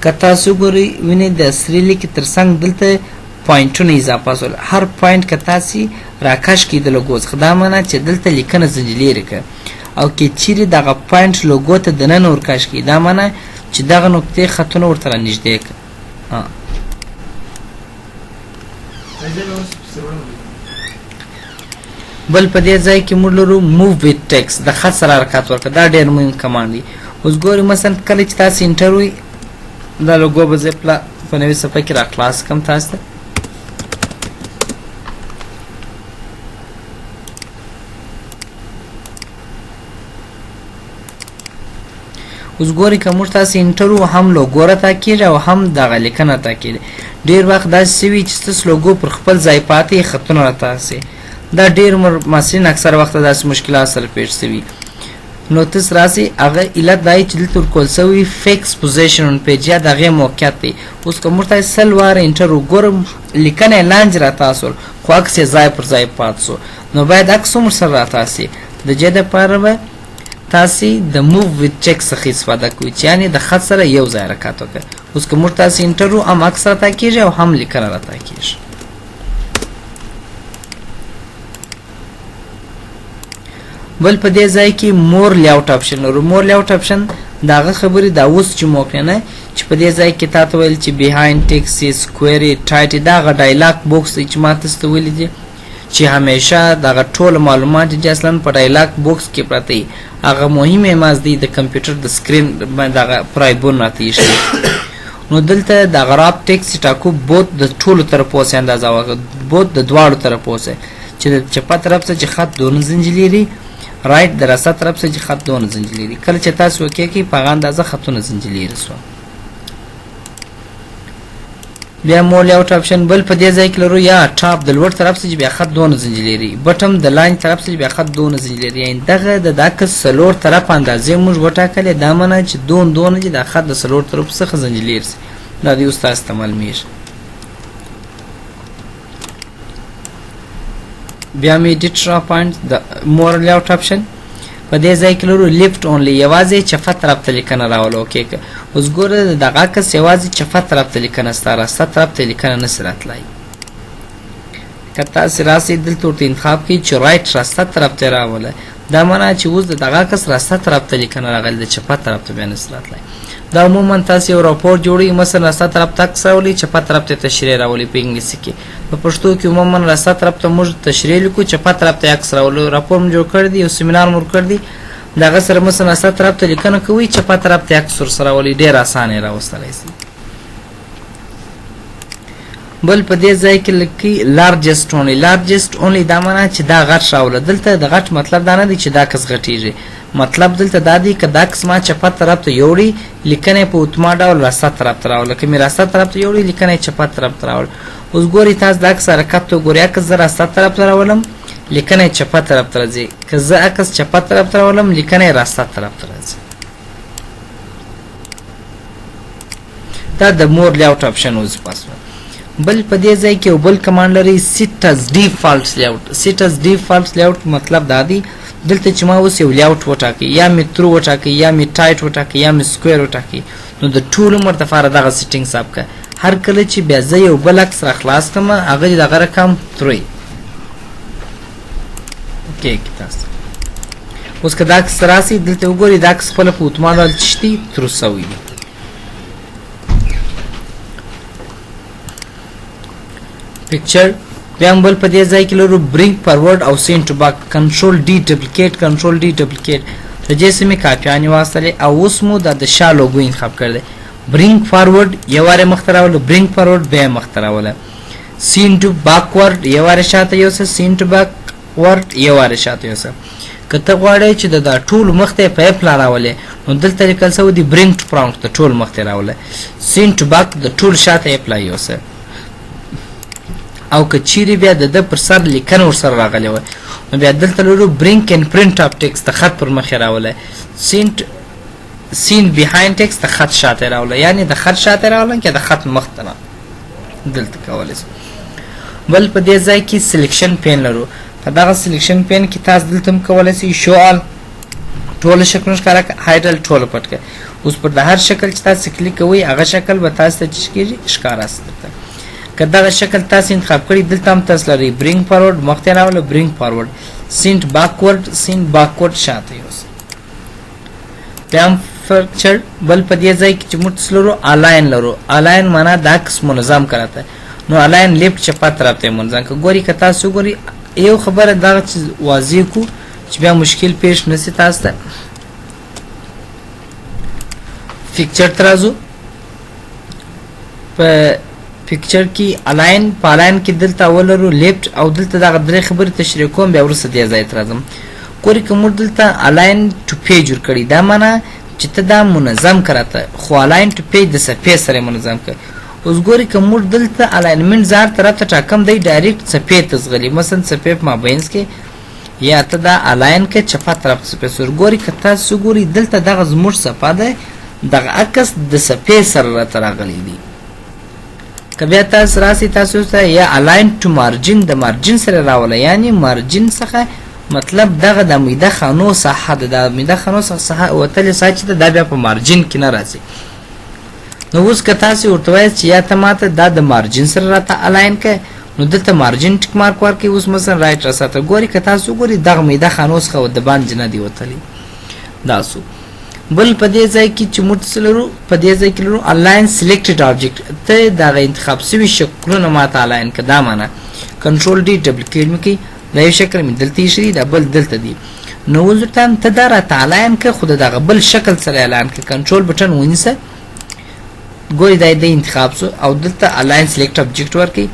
S1: که تاسو وګورئ وینئ د سرې لیکې تر څنګ دلته پوینټونه اضافه سول. هر point که تاسې راکش کړئ د لوګو څخه دا معنا چې دلته لیکنه ځینې لرې کړه، او که چیرې دغه point لوګو ته دننه ورکش کړئ دا معنا چې دغه نقطې خطونه ورته رانږدې کړه. بل په دې ځای کې موږ لرو move with text، د خط سره حرکت ورکړه. دا ډېر مهم command دی. اوس ګورئ مثلا کله چې تاسې enter وئ دا لوګو به زه په نوې صفحه کې راخلاص کړم تاسو ته. اوس ګورئ که موږ تاسې enter وو هم لوګو راته کېږي او هم دغه لیکنه راته کېږي. ډېر وخت داسې سوي چې ستاسو لوګو پر خپل ځای پاتې خطونه راته سي. دا ډېر محصلین اکثر وخت داسې مشکلات سره پېښ سوي. نو تاسو راسئ هغه علت دا دی چې دلته ورکول سوی fix position on page یا د هغې موقعیت دی. اوس که موږ تاسې 100 واره enter وګورم لیکنه یې لاندې راته سول خو عکس یې ځای پر ځای پاتې سو، نو باید عکس هم ورسره راته سي. د دې دپاره به تاسې د move with text څخه استفاده کوئ چې یعنې د خط سره یو ځای حرکت وکړئ. اوس که موږ تاسې enter وو هم عکس راته کېږي او هم لیکنه راته کېږي. بل په دې ځای کې more layout option لرو. more layout option د هغه خبرې دا اوس چې مو وکړې نه چې په دې ځای کې تا ته ویل چې behind text square tight، دا هغه dialog box دی چې ما تاسو ته ویلي دي چې همیشه دغه ټول معلومات چې اصلا په dialog box کې پراته دي هغه مهم ایماز دی د کمپیوټر د screen دغه پرایبون راته ایښی. نو دلته دغه wrap text ټاکو both د ټولو طرفو سه اندازه وکړه، both د دواړو طرفو سه چې د چپه طرف څخه چې خط دونه زنجلیري، right د راسته طرف څخه چې خط دونه زنجلیري. کله چې تاسو okay کوئ په هغه اندازه خطونه زنجلیري سوه. بیا more layout option بل په دې ځای کې لرو یا top د لوړ طرف څخه چې بیا خط دونه زنجلیري، bottom د لاندې طرف څخه چې بیا خط دونه زنجلیري. یعنې دغه د دا کس څلور طرف اندازې موږ وټاکلې، دا معنا چې دون دونه چې دا خط د څلور طرف څخه زنجلیر سي. دا دی اوس تاسو ته معلومیږي. بیا مې edit wrap point د more layout option په دې ځای کې لرو left only، یوازې چپه طرف ته لیکنه راولو. okay که اوس ګوره دغه عکس یوازې چپه طرف ته لیکنه ستا راسته طرف ته لیکنه نسي راتلای. که تاسې راسئ دلته ورته انتخاب کړئ چې right راسته طرف ته راوله، دا معنا چې اوس د دغه عکس راسته طرف ته لیکنه راغلې د چپه طرف ته بیا نسي راتلای. دا عموما تاسو یو راپور جوړوئ، مثلا راسته طرف ته عکس راولئ، چپه طرف ته تشریح راولئ. په انګلیسي کې، په پښتو کې عموما راسته طرف ته موږ تشریح لیکو، چپه طرف ته عکس راولو. راپور مو جوړ کړی دی، یو سیمینار مو ورکړی دی، د هغه سره مثلا راسته طرف ته لیکنه کوئ، چپه طرف ته عکس ورسره راولئ، ډېر اسانه یې راوستلی سي. بل په دې ځای کې لیکي largest only. largest only دا معنا چې دا غټ راوله. دلته د غټ مطلب دا نه دی چې دا کس غټیږي، مطلب دلته دا دی که دا کس ما چپه طرف ته یوړي، لیکنه په اتومات ډول راسته طرف ته راوله. که مې راسته طرف ته یوړي، لیکنه یې چپه طرف ته راوله. اوس ګورئ تاسو د عکس حرکت ته وګورئ. عکس زه راسته طرف ته راولم، لیکنه یې چپه طرف ته راځي. که زه عکس چپه طرف ته راولم، لیکنه یې راسته طرف ته راځي. دا د more layout option اوس پاس. بل په دې ځای کې یو بل command لري، set as default layout. set as default layout مطلب دا دی، دلته چې ما اوس یو layout وټاکي، یا مې true وټاکي، یا مې tight وټاکي، یا مې square وټاکي، نو د ټول عمر دپاره دغه setting save که. هر کله چې بیا زه یو بل عکس را خلاص کړم، هغه دې دغه رقم true کېږي. تاسو اوس که دا عکس راسي، دلته وګورئ، دا عکس خپله په اتومات ډول څه شي دی، true سوی دی. picture بیا هم بل په دې ځای کې لرو bring forward او send to back. control D duplicate، control D duplicate. د دې سره مې کاپیانې واخیستلې او اوس مو دا د شا لوګو انتخاب کړی دی. bring forward یو وارې مخته راوله، bring forward بیا مخته راوله، send to backward یو وارې شاته یوسه، send to backward یو وارې شاته یوسه. که ته غواړې چې د دا ټول مخته یې په پلا راولې، نو دلته لیکل سوی دی bring to front، د ټول مخته راوله، send to back د ټول شاته یې پلا یوسه. او که چیرې بیا د ده پر سر لیکنه ورسره راغلې وای، نو بیا دلته لرو bring in front of text، د خط پر مخ یې راولی، send behind text، د خط شاته راوله، یعنی د خط شاته راوله که د خط مخ ته دلته کولی سو. بل په دې ځای کې selection pane لرو. په دغه selection pane کې تاسو دلته هم کولی سئ show all، ټول شکلونه ښکاره کړه، hide all، ټول پټ کړه. اوس پر د هر شکل چې تاسو کلیک کوئ، هغه شکل به تاسو ته چې کېږي ښکاره سي درته. که دغه شکل تاسو انتخاب کړی، دلته هم تاسو لرئ bring forward مخته راوله، bring forward، send backward، send backward شاته یوسه. بیا هم picture. بل په دې ځای کې چې موږ څه لرو، align لرو. align معنا د عکس منظم کړه، نو align left چپه طرف ته منظم که. ګوري که تاسو ګوري، یو خبره دغه چې واضح کو چې بیا مشکل پیښ نسی تاسو ته. picture ته راځو. په picture کې align، په align کې دلته ولرو left او دلته دغه درې خبرې تشریح کوم، بیا وروسته دې ځای ته راځم. ګوري که موږ دلته align to page ورکړي، دا معنا چې ته دا منظم کړه ته، خو align to page د صفحې سره منظم کړه. اوس ګوري که موږ دلته alignment زار طرف ته ټاکم، دی direct صفحې ته ځغلي، مثلا صفحې په مابینځ کې، یا ته دا align که چپه طرف ته صفحې سره. ګوري که تاسو ګوري، دلته دغه زموږ صفحه ده، دغه عکس د صفحې سره راته راغلی دی. که بیا تاسو راسي، تاسو ته یا align to margin، د margin سره راوله، یعنی margin څخه مطلب دغه د میده خانو ساحه ده، د میده خانو څخه ساحه وتلې ساحه چې ده، دا بیا په margin کې نه راځي. نو اوس که تاسو ورته وایاست چې یا ته ماته دا د margin سره راته align که، نو دلته margin tick mark ورکړئ. اوس مثلا right راساته. ګوري که تاسو ګوري، دغه میده خانو څخه د باندې نه دی وتلی. دا سو. بل په دې ځای کې چې موږ څه لرو، په دې ځای کې لرو align selected object، ته دغه انتخاب سوي شکلونه ماته align که. دا معنا control D duplicate مې کوي. دا یو شکل مې دلته ایښی دی، دا بل دلته دی، نو اوس ورته ته دا راته align که، خو د دغه بل شکل سره align که. control button ونیسه، ګوري دا د انتخاب سو او دلته align select object ورکړي.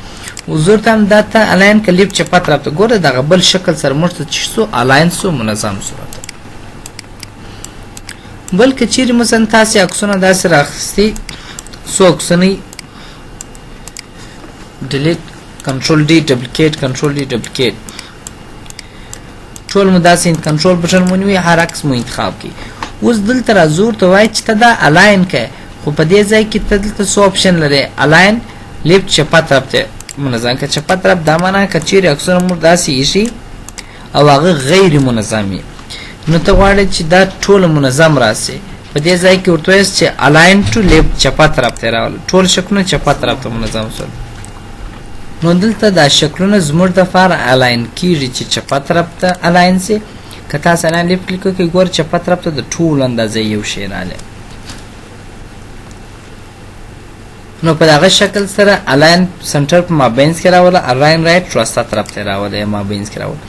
S1: اوس ورته هم دا ته align که left چپه طرف ته. ګوره دغه بل شکل سره موږ ته چې سو align سو، منظم سو راته. بل که چیرې مثلا تاسې عکسونه داسې راخیستي، څو عکسونه، delete، control D duplicate، control D duplicate، ټول مو داسې control button ونیوي، هر عکس مو انتخاب کړي. اوس دلته راځو، ورته وایي چې ته دا align کړه، خو په دې ځای کې ته دلته څو option لرې. align left چپه طرف ته منظم که. چپه طرف دا معنا که چیرې عکسونه موږ داسې ایښي او هغه غیر منظم وي، نو ته غواړې چې دا ټول منظم راسي، په دې ځای کې ورته وایاست چې align to left، چپه طرف ته راوله. ټول شکلونه چپه طرف ته منظم شول. نو دلته دا شکلونه زموږ دپاره align کیږي چې چپه طرف ته align سي. که تاسو align left کلیک وکړئ، ګوره چپه طرف ته د ټولو اندازه یو شی راغلی. نو په دغه شکل سره align center په مابینس کې راوله، align right راسته طرف ته راوله یا مابینس کې راوله.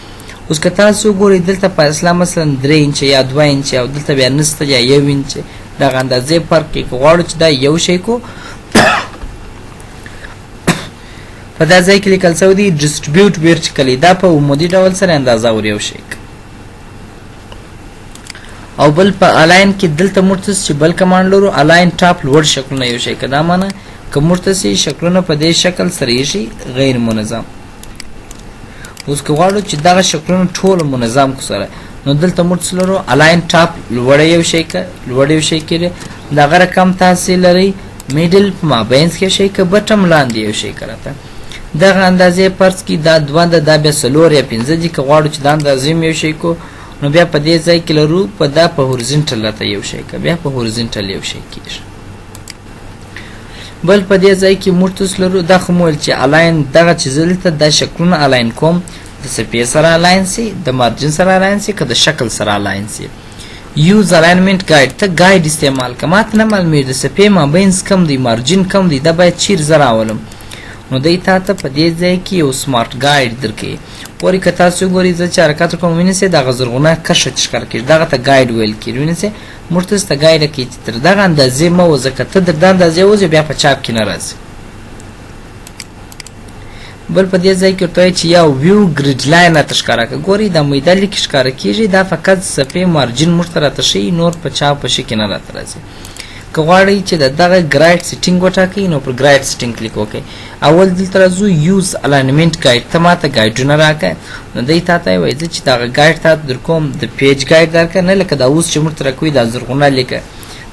S1: اوس که تاسو وګورئ دلته فاصله مثلا 3 انچه یا 2 انچه او دلته بیا نسته یا 1 انچ، دغه اندازې فرق کې که غواړو چې دا یو شی کو، په دا ځای کې لیکل شوی دی distribute vertically، دا په عمودي ډول سره اندازه ور یو شی. او بل په align کې دلته موږ ته چې بل command لرو align top لوړ شکلونه یو شی که، دا معنی که موږ ته سي شکلونه په دې شکل سره یې غیر منظم. اوس که غواړو چې دغه شکلونه ټول منظم کو سره، نو دلته موږ څه لرو align top لوړ یو شی که لوړ یو شی کړي، دغه رقم تاسې لرئ middle په مابینس کې شی که bottom لاندې یو شی که راته دغه اندازې فرض کی دا دوه ده، دا بیا څلور یا پنځه دي. که غواړو چې دا اندازې هم یو شی کو، نو بیا په دې ځای کې لرو په دا په horizontal راته یو شی که بیا په horizontal یو شی کېږي. بل په دې ځای کې موږ تاسو لرو دا خو مو ویل چې align دغه چې زه دلته دا شکلونه align کوم د صفحې سره align سي، د margin سره align سي، که د شکل سره align سي. use alignment guide، ته guide استعمال که، ماته نه معلومیږي د صفحې مابینس کم دی، margin کم دی، دا باید چیرې زه راولم. نو دی تا ته په دې ځای کې یو smart guide درکوي. ګورئ که تاسو وګورئ زه چې حرکت وکړم وینئ دغه زرغونه کرښه چې ښکاره کېږي دغه ته guide ویل کېږي. وینئ موږ ته ته guide کوي چې تر دغه اندازې مه وځه، که ته تر دا اندازې وځې بیا په چاپ کې نه راځي. بل په دې ځای کې ورته وایي چې یا view grid line راته ښکاره کړه. ګورئ دا میده لیک ښکاره کېږي، دا فقط صفحې margin موږ ته راته ښیي، نور په چاپ په شي کې نه راته راځي. که غواړئ چې د دغه grid setting وټاکئ نو پر grid setting کلیک وکړئ. اول دلته راځو use alignment guide، ته ماته guide ونه راکړه. نو دی تا ته وایي زه چې دغه guide تا ته درکوم د page guide درکړه، نه لکه دا اوس چې موږ ته راکوي دا زرغونه لیکه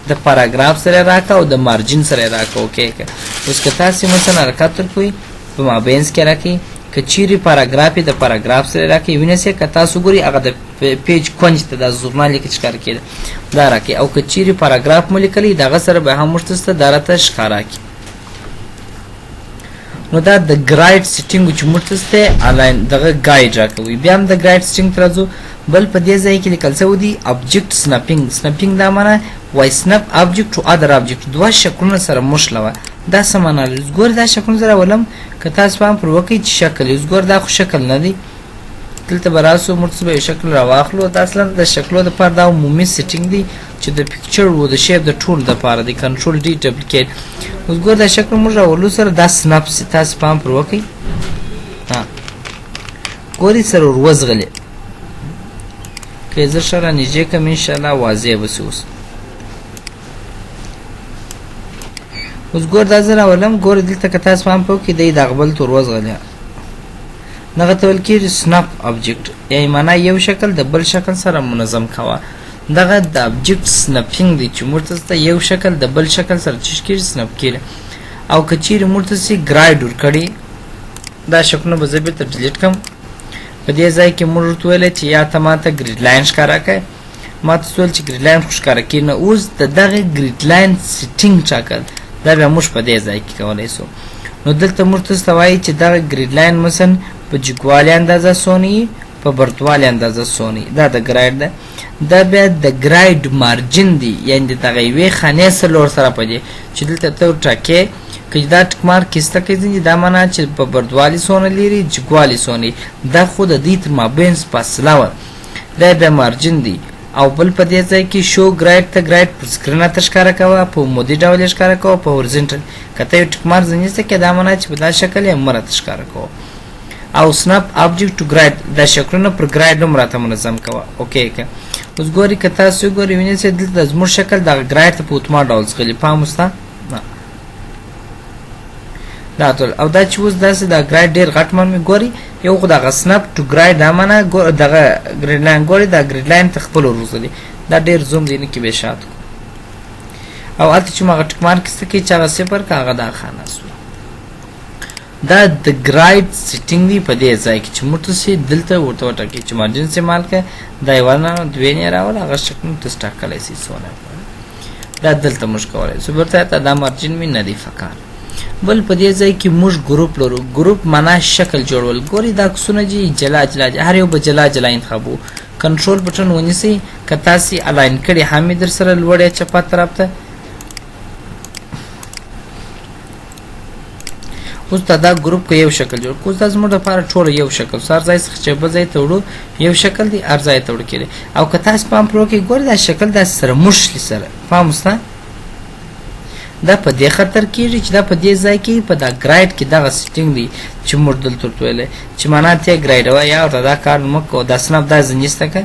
S1: د پاراګراف سره راکړه او د margin سره راکړه. okay که اوس که تاسې مثلا حرکت ورکوئ په مابینس کې راکړئ، که چیرې پاراګراف یې د پاراګراف سره راکړئ، وینئ که تاسو ګورئ هغه د page کنج ته دا زرغونه لیکه چې ښکاره کېده دا راکړي، او که چیرې پاراګراف مو لیکلی دغه سره به هم موږ ته دا راته ښکاره کړي. نو دا د grid setting چې موږ ته align دغه guide راکوي. بیا هم د grid setting ته راځو. بل په دې ځای کې لیکل شوی دی object snapping. snapping دا معنا وای snap object to other object، دوه شکلونه سره مښلوه. دا څه معنا لري؟ ګورئ دا شکلونه سره ولم که تاسو پام پر وکړئ چې شکل یې ګور دا خو شکل نه دی. دلته به راسو موږ څه به یو شکل راواخلو. دا اصلا د شکلو دپاره دا عمومي setting دی چې د picture و د shape د ټولو دپاره دی. control D duplicate. اوس ګور دا شکل موږ راولو سره دا snap سي، تاسو پام پر وکړئ. ها ګورئ سره ور وځغلې. که زه ښه رانږدې کړم انشاءالله واضح به سي. اوس اوس ګور دا زه راولم. ګور دلته که تاسو پام په وکړئ دی دغه بل ته ور وځغلې. دغه ته ویل کېږي snap object، یعنی معنا یو شکل د بل شکل سره منظم کوه. دغه د object snapping دی چې موږ ته یو شکل د بل شکل سره چیش کېږي snap کېږي. او که چیرې موږ ته سي grid ورکړي، دا شکلونه به زه بېرته delete کړم. په دې ځای کې موږ ورته ویلی چې یا ته ما ته grid line ښکاره کړې، ما ته ویل چې grid line خو ښکاره کېږي نه. اوس د دغه grid line setting ټاکل دا بیا موږ په دې ځای کې کولی سو. نو دلته موږ ته وایي چې دغه grid line مثلا په جګوالي اندازه څونه وي، په برتوالي اندازه څونه وي، دا د grid ده. دا بیا د grid margin دی، یعنی د دغه یوې خانې څلور سره په دې چې دلته ته ټاکې که دا tick mark ایسته کوي ځینې، دا معنا چې په بردوالي څونه لري جګوالي څونه، دا خو د دې تر مابین فاصله وه، دا بیا margin دی. او بل په دې ځای کې show grid، ته grid پر screen راته ښکاره کوه، په عمودي ډول یې ښکاره کوه، په horizontal. که ته یو tick mark ځینې څه کې دا معنا چې په دا شکل یې مه راته ښکاره کوه. او snap object to grid، دا شکلونه پر grid هم راته منظم کوه. okay که اوس ګورئ که تاسو وګورئ وینئ چې دلته زموږ شکل دغه grid ته په اتومات ډول ځغلي. پام وسته دا ټول. او دا چې اوس داسې دا grid ډېر غټ معلومي. ګورئ یو خو دغه snap to grid دا معنا دغه grid line، ګورئ دا grid line ته خپل ورغلي، دا ډېر zoom دی نه کې به شات کو. او هلته چې ما هغه tick mark ایسته کوي چې هغه صفر که هغه دا خانه سو. دا د grid setting دی په دې ځای کې چې موږ ته سي دلته ورته وټاکي چې margin استعمال کړه، دا یوه نه دوې نه راوله هغه شکل موږ ته ټاکلی سي څونه دا دلته موږ کولی سو. بیرته ته دا margin مې نه دی فکار. بل په دې ځای کې موږ group لرو. group معنا شکل جوړول. ګورئ دا عکسونه جي جلا جلا دي، هر یو به جلا جلا انتخابو. control button ونیسئ، که تاسې align کړي هم یې در سره لوړ یا چپه طرف ته. اوس دا دا ګروپ که یو شکل جوړ کو، اوس دا زموږ دپاره ټوله یو شکل سو، هر ځای څخه چې بل ځای ته وړو یو شکل دی، هر ځای ته وړل کېږي. او که تاسو پام پرې وکړئ، ګورئ دا شکل داسې سره موښلي سره پام وسته. دا په دې خاطر کېږي چې دا په دې ځای کې په دا grid کې دغه setting دی چې موږ دلته ورته ویلی چې معنا ته یې grid وایي، یا ورته دا کار مه کوه، دا snap دا ځنیسته که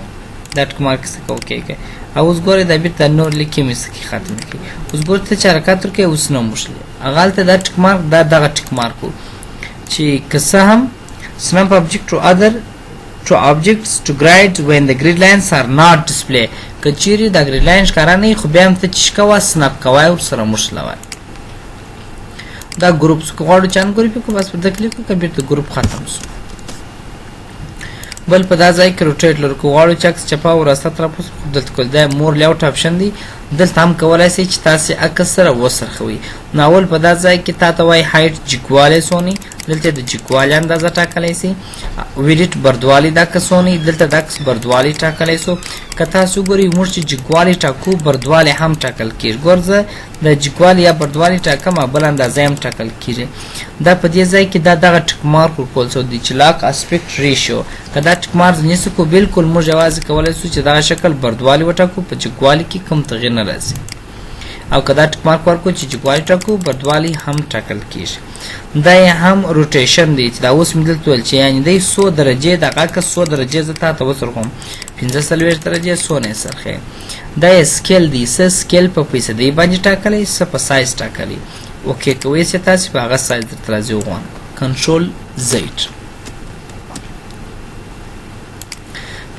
S1: دا tick mark څخه okay که. او اوس ګورئ دا بیرته نور لیکې مې څخه ختم کړي. اوس ګورئ ته چې حرکت ورکوې اوس نه موښلي. هغه هلته دا tick mark دا دغه tick mark و چې که څه هم snap object to other to objects to grid when the grid lines are not display، که چیرې دا grid line ښکاره نه وي خو بیا هم ته چې کوه snap کوی ورسره موښلوی. دا ګروپ که غواړو چې ungroup یې کړو بس پر ده کلیک وکړه، بیرته ګروپ ختم سو. بل په دا ځای کې rotate لرو، که غواړو چې عکس چپه او راسته طرف وڅرخوو دلته کول. دا more layout option دی، دلته هم کولای شئ چې تاسې عکس سره وڅرخوئ. نو اول په دا ځای کې تا ته وایي height جګوالی څونی، دلته د جګوالي اندازه ټاکلی سي. width بردوالی د عکس څونی، دلته د عکس بردوالی ټاکلی سو. که تاسو ګورئ موږ چې جګوالی ټاکو بردوالی هم ټاکل کېږي. ګور زه د جګوالي یا بردوالی ټاکم بل اندازه هم ټاکل کېږي. دا په دې ځای کې دا دغه tick mark ورکول سو دی چې lock aspect ratio، که دا tick mark نیسو کو بالکل موږ یوازې کولی سو چې دغه شکل بردوالی وټاکو، په جګوالي کې کوم تغییر نه راځي. او که دا tick mark ورکو چې جګوالی ټاکو بردوالی هم ټاکل کېږي. دا یې هم rotation دی چې دا اوس مې دلته وویل چې یعنې دی څو درجې دغه عکس څو درجې زه تا ته وڅرخوم، 45 درجې څونه یې څرخوي. دا یې scale دی، څه scale په فیصدۍ باندې ټاکلی، څه په سایز ټاکلی. okay کوئ چې تاسې په هغه سایز درته راځي. وغواړم control Z،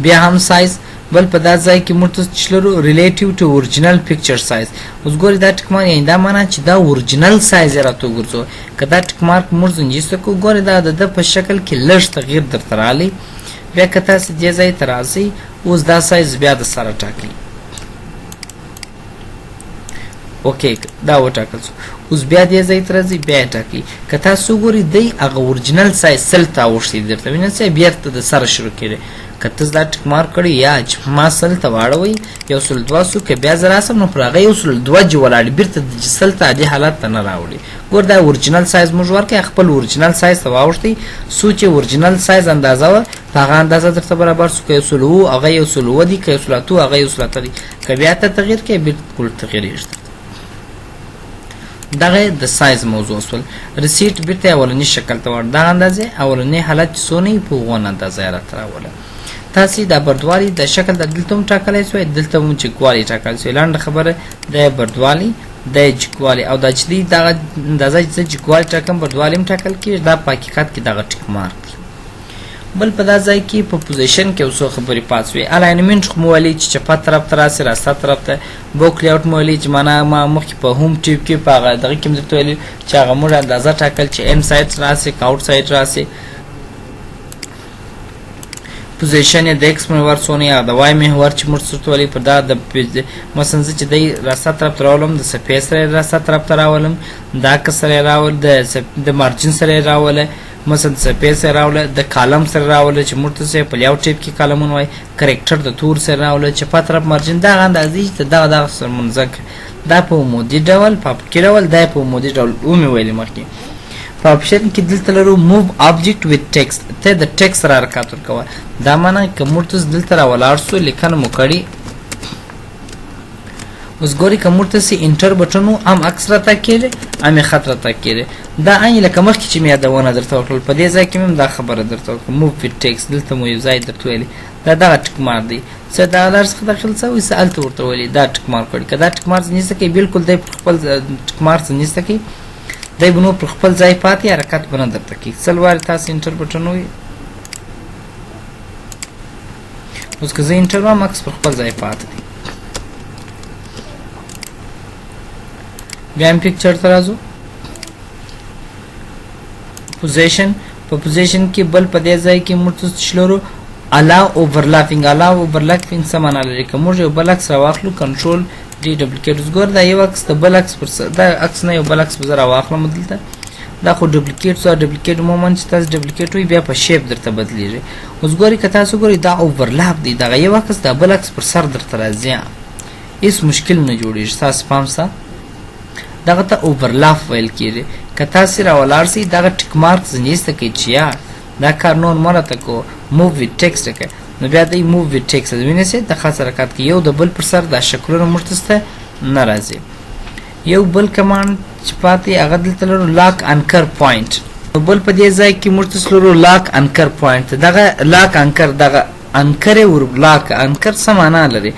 S1: بیا هم سایز. بل په دا ځای کې موږ ته چې لرو relative to original picture size. اوس ګورئ دا tick mark یعنې دا معنا چې دا original size یې راته وګرځو. که دا tick mark موږ ځنجیسته کړو ګورئ دا د ده په شکل کې لږ تغییر درته راغلی. بیا که تاسې دې ځای ته راځئ اوس دا سایز بیا د سره ټاکئ. okay دا وټاکل سو. اوس بیا دې ځای ته راځئ بیا یې ټاکئ. که تاسو وګورئ دی هغه original size 100 ته اوښتی درته وینئ چې بیرته د سره شروع کړي. که ته دا tick mark کړی یا چې ما 100 ته واړوئ 102 سو، که بیا زه راسم نو پر هغه 102 جې ولاړ بیرته د 100 ته عادي حالت ته نه راوړي. ګور دا original size موږ ورکړی، خپل original size ته واوښتی څو چې original size اندازه وه په هغه اندازه درته برابر سو. که 107 هغه 107 دی، که 108 هغه 108 دی. که بیا ته تغییر کوې بالکل تغییرېږي. دغه د سایز موضوع سول. reset بیرته اولني شکل ته وړ، دغه اندازې اولني حالت چې څونه وي په هغو اندازه یې راته راوله. تاسې دا بردوالی د شکل د دلته هم ټاکلی سوی، دلته هم جګوالی ټاکلی سوی. لنډه خبره د بردوالی د جګوالی او دا چې دی دغه اندازه چې زه جګوالی ټاکم بردوالی هم ټاکل کېږي. دا په حقیقت کې دغه tick mark دی. بل په دا ځای کې په position کې یو څو خبرې پاتې وې. alignment خو مو ویلي چې چپه طرف ته راسي راسته طرف ته. book layout مو ویلي چې معنا ما مخکې په home tab کې په هغه دغه کې مې درته ویلي چې هغه موږ اندازه ټاکل چې inside راسي که outside راسي. position یې د X محور څونه یا د Y محور چې موږ ورته ویلي پر دا د مثلا زه چې دی راسته طرف ته راولم د صفحې سره یې راسته طرف ته راولم، دا که سره یې راول د margin سره یې راوله، مثلا صفحې سره راوله، د column سره راوله چې موږ ته څه په layout tab کې کالمونه وایي، character د تور سره راوله، چپه طرف margin دغه اندازې چې دغه دغه سره منظم کړي. دا په عمودي ډول په افقي ډول دا په عمودي ډول ومې ویلې مخکې. په option کې دلته لرو move object with text، ته د ټیکس سره حرکت ورکوه. دا معنا که موږ ته دلته را ولاړ سو لیکنه مو کړې، اوس ګورئ که موږ ته سي enter button و هم عکس راته کېږي هم یې خط راته کېږي. دا عین لکه مخکې چې مې یادونه درته وکړل په دې ځای کې مې هم دا خبره درته وکړه move with text، دلته مو یو ځای درته ویلي دا دغه tick mark دی، څه دا لار څخه داخل سوی څه هلته ورته ویلي دا tick mark کړي. که دا tick mark ځنې کوي بالکل دی پر خپل tick mark ځنې کوي، دی به نور پر خپل ځای پاتې حرکت به نه درته کوي. څل وارې تاسو enter button ووایئ، اوس که زه enter وایم عکس پر خپل ځای پاتې دی. بیا هم picture ته راځو. position، په position کې بل په دې ځای کې موږ څه لرو allow overlapping. allow overlapping څه معنا لري؟ که موږ یو بل عکس راواخلو control D duplicate، اوس ګوره دا یو عکس د بل عکس پر دا عکس نه یو بل عکس به زه راواخلم دلته، دا خو duplicate سو، duplicate عموما چې تاسو duplicate وي بیا په shape درته بدلیږي. اوس ګورئ که تاسو ګورئ دا overlap دی، دغه یو عکس د بل عکس پر سر درته راځي، هیڅ مشکل نه جوړیږي. تاسو پام سه، دغه ته overlap ویل کیږي. که تاسې راولاړ سئ، دغه tick mark ځنې ایسته کړئ چې یا دا کار نور مه راته کوه، move with text وکړه. نو بیا دی move with text وینئ چې د خاص حرکت کې یو د بل پر سر دا شکلونه موږ ته نه راځي. یو بل command چې پاتې هغه دلته لرو lock anchor point. نو بل په دې ځای کې موږ ته لرو lock anchor point. دغه lock anchor، دغه anchor یې ور lock anchor څه معنا لري؟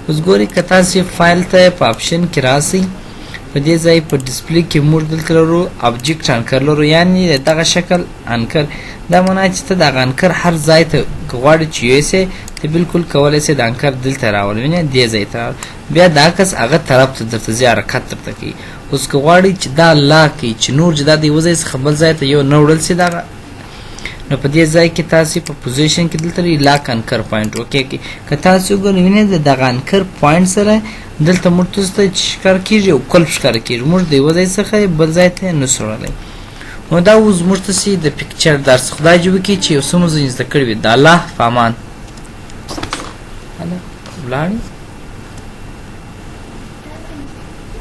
S1: اوس ګورئ، که تاسې فایل ته په option کې راسئ، په دې ځای په display کې موږ دلته لرو object anchor لرو، یعنی دغه شکل anchor. دا معنا چې ته دغه anchor هر ځای ته که غواړې چې یوسې، ته بالکل کولی سې د anchor دلته راولې، وینې، دې ځای ته راولې، بیا دا کس هغه طرف ته درته ځي، حرکت درته کوي. اوس که غواړې چې دا lock کوي چې نور چې دا د یوه ځای څخه بل ځای ته یو نه وړل سي دغه، نو په دې ځای کې تاسې په position کې دلته lock anchor point okay کې که تاسې وګورئ، وینئ، د دغه anchor point سره دلته موږ ته چې ښکاره کېږي او قلف ښکاره کېږي، موږ د یوه ځای څخه بل ځای ته نه سو وړلی. نو دا اوس موږ ته سي د picture درس. خدای دې وکړي چې یو څه مو ځینې زده کړي وي. د الله په امان. ولاړې.